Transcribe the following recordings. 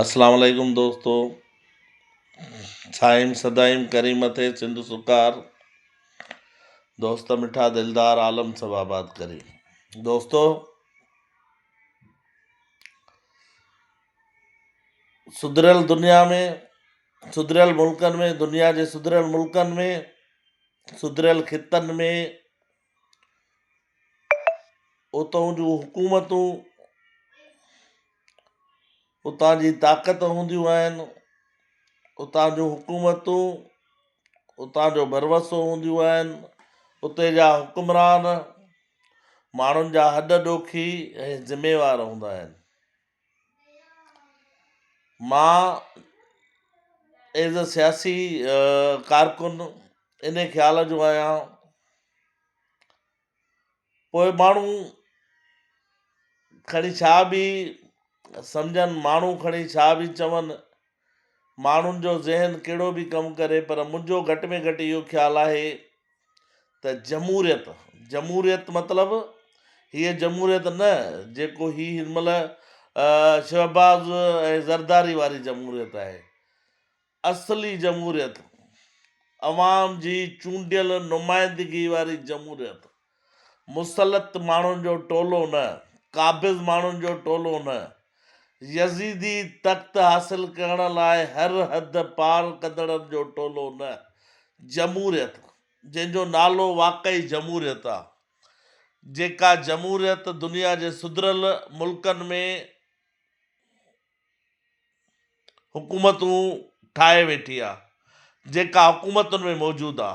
اسلام عليڪم دوستو سائين سدائين ڪرين مٿي سنڌ سڪار دوست مٺا دلدار عالم سڀ آباد ڪري دوستو سڌريل دنيا ۾ سڌريل ملڪن ۾ دنيا جي سڌريل ملڪن ۾ سڌريل خطن ۾ اتان جون حڪومتون اتان جي طاقت هونديون آهن اتان جون حڪومتون اتان جو ڀروسو هونديون آهن اتي جا حڪمران ماڻهن جا هڏ ڏوکي ۽ ذميوار هوندا آهن مان ايز اي سياسي ڪارڪن ان خيال جو آهيان پوء ماڻهو کڻي ڇا به سمجهن ماڻهو کڻي ڇا به چون ماڻهن جو ذهن ڪهڙو به ڪم ڪري پر منهنجو گهٽ ۾ گهٽ اهو خيال آهي ته جمهوريت جمهوريت مطلب هيء جمهوريت نه جيڪو هي هن مهل شهباز ۽ زرداري واري جمهوريت آهي اصلي جمهوريت، عوام جي چونڊيل نمائندگي واري جمهوريت، مسلط ماڻهن جو ٽولو نه، قابض ماڻهن جو ٽولو نه، يزيدي تخت حاصل ڪرڻ لاء هر حد پار ڪندڙن جو ٽولو نه، جمهوريت، جنهن جو نالو واقعي جمهوريت آ، جيڪا جمهوريت دنيا جي سڌريل ملڪن ۾. حڪومتون ٺاهي ويٺي آ، جيڪا حڪومتن ۾ موجود آ،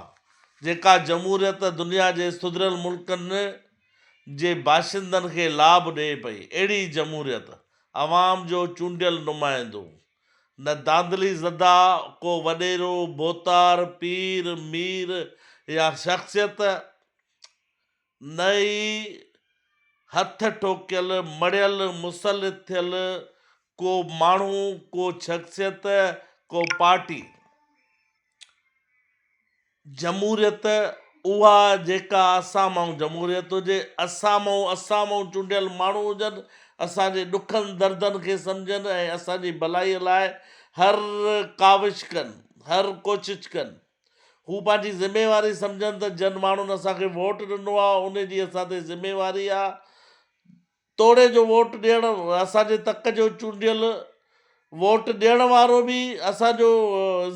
جيڪا جمهوريت دنيا جي سڌريل ملڪن جي باشندن کي لاڀ ڏئي پئي، اهڙي جمهوريت، عوام جو چونڊيل نمائندو، نه دانڌلي زده ڪو وڏيرو، ڀوتار، پير، مير يا شخصيت، نه ئي هٿ ٺوڪيل، مڙهيل، مسلط ٿيل ڪو ماڻهو، ڪو شخصيت، ڪو پارٽي. جمهوريت اها جيڪا اسان مان جمهوريت هجي، اسان مان اسان مان چونڊيل ماڻهو هجن، اسان جي ڏکن دردن کي سمجهن ۽ اسان جي ڀلائي لاء هر ڪاوش ڪن، هر ڪوشش ڪن. هو پنهنجي ذميواري سمجهن ته جن ماڻهن اسان کي ووٽ ڏنو آهي ان جي اسان تي ذميواري آهي توڙي جو ووٽ ڏيڻ اسان جي تڪ جو چونڊيل ووٽ ڏيڻ وارو به اسان جو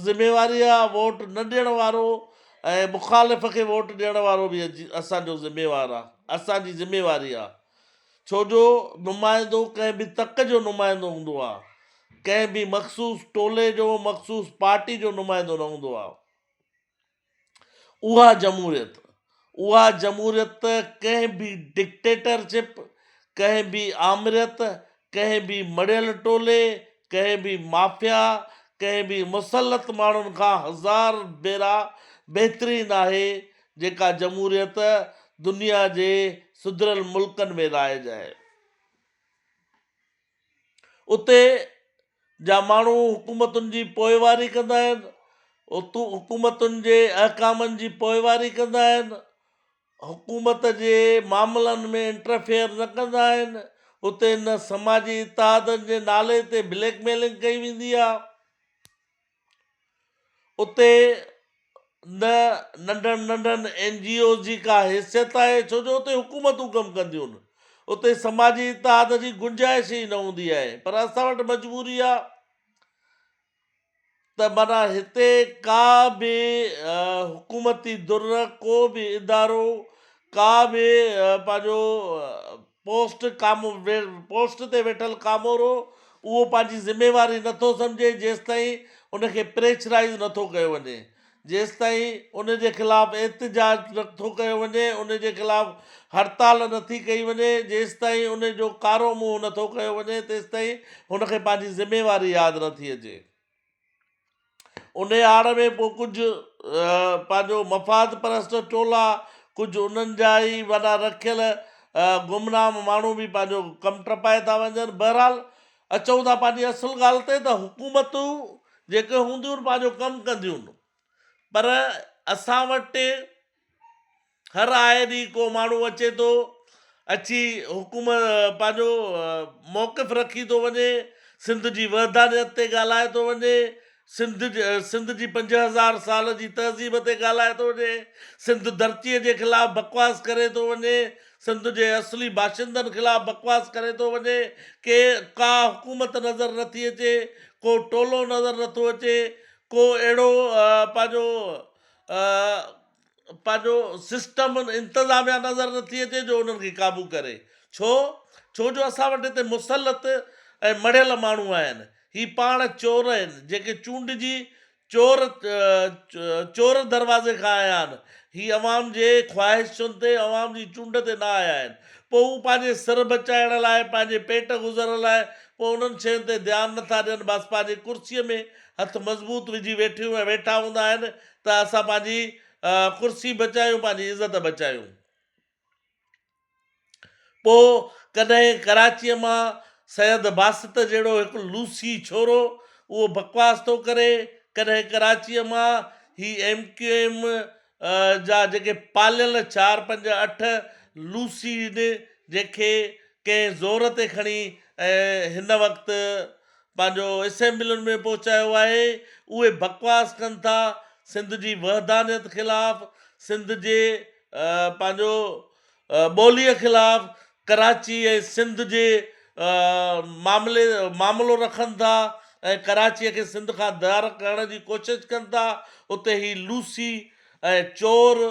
ذميواري آهي ووٽ نه ڏيڻ وارو ۽ مخالف کي ووٽ ڏيڻ وارو به اسان جو ذميوار آهي اسان جي ذميواري آهي ڇو جو نمائندو ڪنهن به تڪ جو نمائندو هوندو آهي، ڪنهن به مخصوص ٽولي جو، مخصوص پارٽي جو نمائندو نه هوندو آهي. اها جمهوريت، اها جمهوريت ڪنهن به ڊڪٽيٽرشپ، ڪنهن به آمريت، ڪنهن به مڙهيل ٽولي، ڪنهن به مافيا، ڪنهن به مسلط ماڻهن کان هزار ڀيرا بهترين آهي، جيڪا جمهوريت دنيا جي سڌريل ملڪن ۾ رائج آهي. اتي جا ماڻهو حڪومتن جي پوئواري ڪندا آهن، حڪومتن جي احڪامن جي پوئواري ڪندا آهن، حڪومت جي معاملن ۾ انٽرفيئر نه ڪندا آهن، اتي نه سماجي اتحادن جي نالي تي بليڪ ميلنگ ڪئي ويندي آهي. اتي نه ننڍن ننڍن اين جي اوز جي ڪا حيثيت آهي ڇو جو اتي حڪومتون ڪم ڪنديون آهن اتي سماجي اتحاد جي گنجائش ئي نه هوندي آهي پر اسان وٽ مجبوري آهي ته معنيٰ هتي ڪا به حڪومتي ڌر ڪو به ادارو ڪا به پنهنجو پوسٽ پوسٽ تي ويٺل ڪامورو اهو پنهنجي ذميواري نٿو سمجهي جيستائين ان کي پريشرائيز نٿو ڪيو وڃي جيستائين ان جي خلاف احتجاج نٿو ڪيو وڃي ان جي خلاف هڙتال نٿي ڪئي وڃي جيستائين ان جو ڪارو منهن نٿو ڪيو وڃي تيستائين هن کي پنهنجي ذميواري ياد نٿي اچي. انهيء آڙ ۾ پوء ڪجهه پنهنجو مفاد پرست ٽولا، ڪجهه انهن جا ئي وڏا رکيل گمنام ماڻهو به پنهنجو ڪم ٽپائي ٿا وڃن. بهرحال اچون ٿا پنهنجي اصل ڳالهه تي ته حڪومتون جيڪي هونديون آهن پنهنجو ڪم ڪنديون آهن پر اسان وٽ هر آئي ڏينهن ڪو ماڻهو اچي ٿو، اچي حڪومت پنهنجو موقف رکي ٿو وڃي سنڌ جي وحدانيت تي ڳالهائي ٿو وڃي، سنڌ سنڌ جي 5000 سال جي تهذيب تي ڳالهائي ٿو وڃي، سنڌ ڌرتيء جي خلاف بڪواس ڪري ٿو وڃي، سنڌ جي اصلي باشندن خلاف بڪواس ڪري ٿو وڃي، ڪي ڪا حڪومت نظر نٿي اچي، ڪو ٽولو نظر نٿو اچي، ڪو اهڙو پنهنجو پنهنجو سسٽم انتظاميا نظر نٿي اچي جو انهن کي قابو ڪري. ڇو؟ ڇو جو اسان وٽ هتي مسلط ۽ مڙهيل ماڻهو آهن. هي پاڻ چور آهن، جيڪي چونڊجي چور چور دروازي کان آيا آهن. هي عوام جي خواهشن تي، عوام جي چونڊ تي نه آيا آهن. پوء هو پنهنجي سر بچائڻ لاء، پنهنجي پيٽ گذر لاء پوء انهن شين تي ڌيان نٿا ڏين، بس پنهنجي ڪرسيء ۾ هٿ مضبوط وجهي ويٺيون ۽ ويٺا هوندا آهن ته اسان پنهنجي ڪرسي بچايون، پنهنجي عزت بچايون. پوء ڪڏهن ڪراچيء مان سيد باسط جهڙو هڪ لوسي ڇورو اهو بڪواس ٿو ڪري، ڪڏهن ڪراچيء مان هي ايم ڪيو ايم جا جيڪي پاليل چار پنج اٺ لوسي آهن، جنهن کي ڪنهن زور تي کڻي ۽ هن وقت پنهنجو اسيمبلين ۾ پهچايو آهي، اهي بڪواس ڪن ٿا سنڌ جي وحدانيت خلاف، سنڌ جي پنهنجو ٻوليء خلاف، ڪراچي ۽ سنڌ جي معاملي معاملو رکن ٿا ۽ ڪراچيء کي سنڌ کان ڌار ڪرڻ جي ڪوشش ڪن ٿا، اتي هي لوسي ۽ چور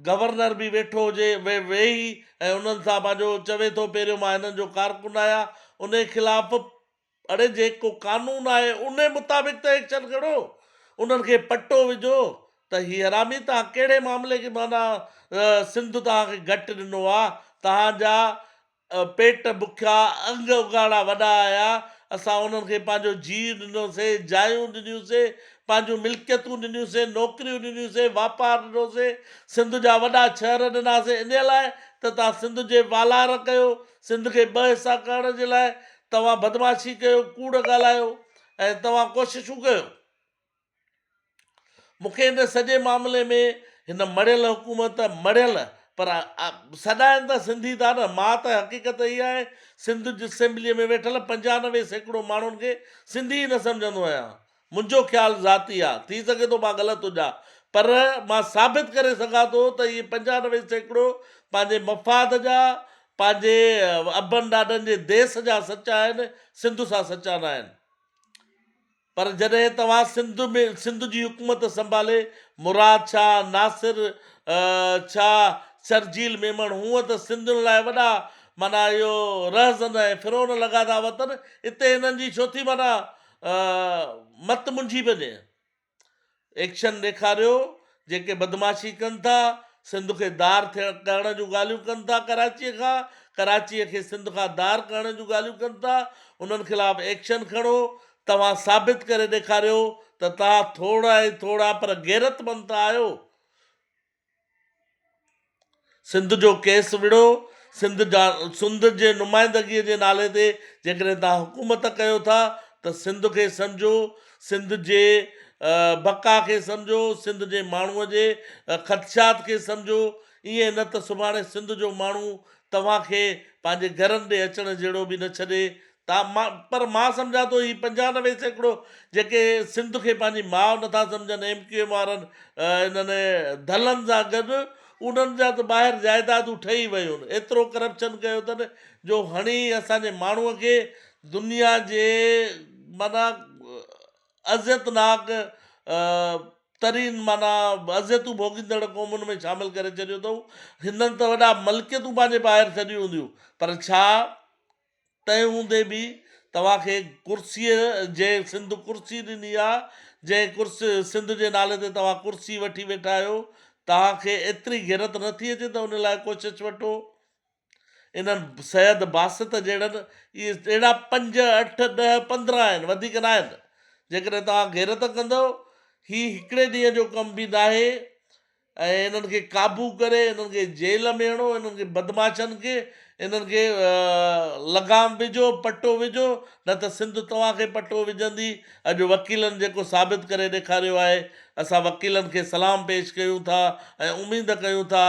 گورنر به ويٺو هجي ويهي ۽ انهن سان پنهنجو چوي ٿو پهريون مان هنن جو ڪارڪن آهيان انهي خلاف اڙي جيڪو قانون آهي انهي مطابق ته ايڪشن کڻو انهن کي پٽو وجهو ته هي حرامي توهان ڪهڙي معاملي کي معنيٰ سنڌ توهان کي گهٽ ڏنو آهي توهان جا پيٽ بکيا، انگ اگهاڙا وڏا آيا، اسان انهن کي پنهنجو جيء ڏنوسين، جايون ڏنيونسين، پنهنجون ملڪيتون ڏنيونسين، نوڪريون ڏنيونسين، واپار ڏنوسين، سنڌ جا وڏا شهر ڏناسين، انهيء لاء ته توهان سنڌ جي والار ڪيو، سنڌ کي ٻه حصا ڪرڻ جي لاء توهان بدمعاشي ڪيو، ڪوڙ ڳالهايو ۽ توهان ڪوششون ڪيو. مون کي ان سڄي معاملي ۾ هن مڙهيل حڪومت مڙهيل پر سڏائن ته سنڌي ٿا نه مان ته حقيقت اها آهي سنڌ جي اسيمبليء ۾ ويٺل 95% ماڻهن کي سنڌي ئي نه سمجهندو آهيان منهنجو خيال ذاتي آهي ٿي سگهي ٿو مان غلط هجان پر مان ثابت ڪري سگهان ٿو ته اهي 95% پنهنجي مفاد جا پنهنجي ابن ڏاڏن جي ديس جا سچا آهن سنڌ سان سچا نه آهن. پر جڏهن توهان سنڌ ۾ سنڌ جي حڪومت سنڀالي، مراد شاهه، ناصر شاهه، شرجيل ميمڻ هونء ته سنڌين لاء وڏا معنيٰ اهو رهزن ۽ فرعون لڳا ٿا وتن، اتي هنن جي ڇو ٿي معنيٰ مت منجهي وڃي. ايڪشن ڏيکاريو جيڪي بدمعاشي ڪن ٿا سنڌ کي ڌار ٿيڻ ڪرڻ جون ڳالهيون ڪن ٿا ڪراچي کان ڪراچي کي سنڌ کان ڌار ڪرڻ جون ڳالهيون ڪن ٿا انهن خلاف ايڪشن کڻو توهان ثابت ڪري ڏيکاريو ته توهان ٿورا ۽ ٿورا پر غيرتمند ته آهيو. سنڌ جو ڪيس وڙهو، سنڌ جا سنڌ جي نمائندگي جي نالي تي جيڪڏهن توهان حڪومت ڪيو ٿا ته سنڌ کي سمجهو، سنڌ جي بقا کي سمجهو، سنڌ جي ماڻهو جي خدشات کي سمجهو، ائين نه ته سڀاڻي سنڌ جو ماڻهو توهان کي پنهنجي گهرن ڏي اچڻ جهڙو به نه ڇڏي، تان مان پر مان سمجهان ٿو هي 95% جيڪي سنڌ کي پنهنجي ماء نٿا سمجهن ايم ڪيو ايم وارن انهن ڌلن سان گڏ انهن جا ته ٻاهر جائدادون ٺهي ويون ايترو ڪرپشن ڪيو اٿن جو هڻي اسان جي ماڻهو کي دنيا جي معنيٰ اذيتناڪ ترين معنيٰ اذيتون ڀوڳيندڙ قومن ۾ شامل ڪري ڇڏيو اٿئون هنن ته وڏا ملڪيتون پنهنجي ٻاهر ڇڏيون هونديون پر ڇا تنهن هوندي به توهان کي ڪرسيء جنهن سنڌ ڪرسي ڏني آ، جنهن ڪرسي سنڌ جي نالي تي توهان ڪرسي وٺي ويٺا آهيو، توهان کي ايتري غيرت نه ٿي اچي ته ان لاء ڪوشش وٺو. انهن سيد باسط جهڙن اهي اهڙا پنج، اٺ، ڏهه، 15 آهن، وڌيڪ ناهن. جيڪڏهن توهان غيرت ڪندؤ، هي هڪڙي ڏينهن جو ڪم به ناهي. ۽ انهن کي قابو ڪري انهن کي جيل ۾ هڻو انهن کي بدمعاشن کي انهن کي لغام وجهو پٽو وجهو نه ته سنڌ توهان کي پٽو وجهندي اڄ وڪيلن جيڪو ثابت ڪري ڏيکاريو آهي اسان وڪيلن کي سلام پيش ڪيون ٿا ۽ اميد ڪيون ٿا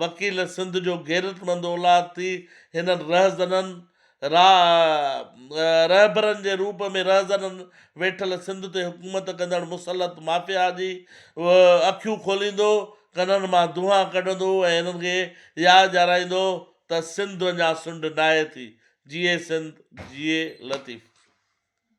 وڪيل سنڌ جو غيرتمند اولاد ٿي هنن رهزنن را رهبرن جي روپ ۾ رهزنن ويٺل سنڌ تي حڪومت ڪندڙ مسلط مافيا جي اکيون کوليندو، ڪنن مان دونهان ڪڍندو ۽ هنن کي ياد ڏيارائيندو ته سنڌ اڃا سنڍ ناهي ٿي. جيئي سنڌ، جيئي لطيف.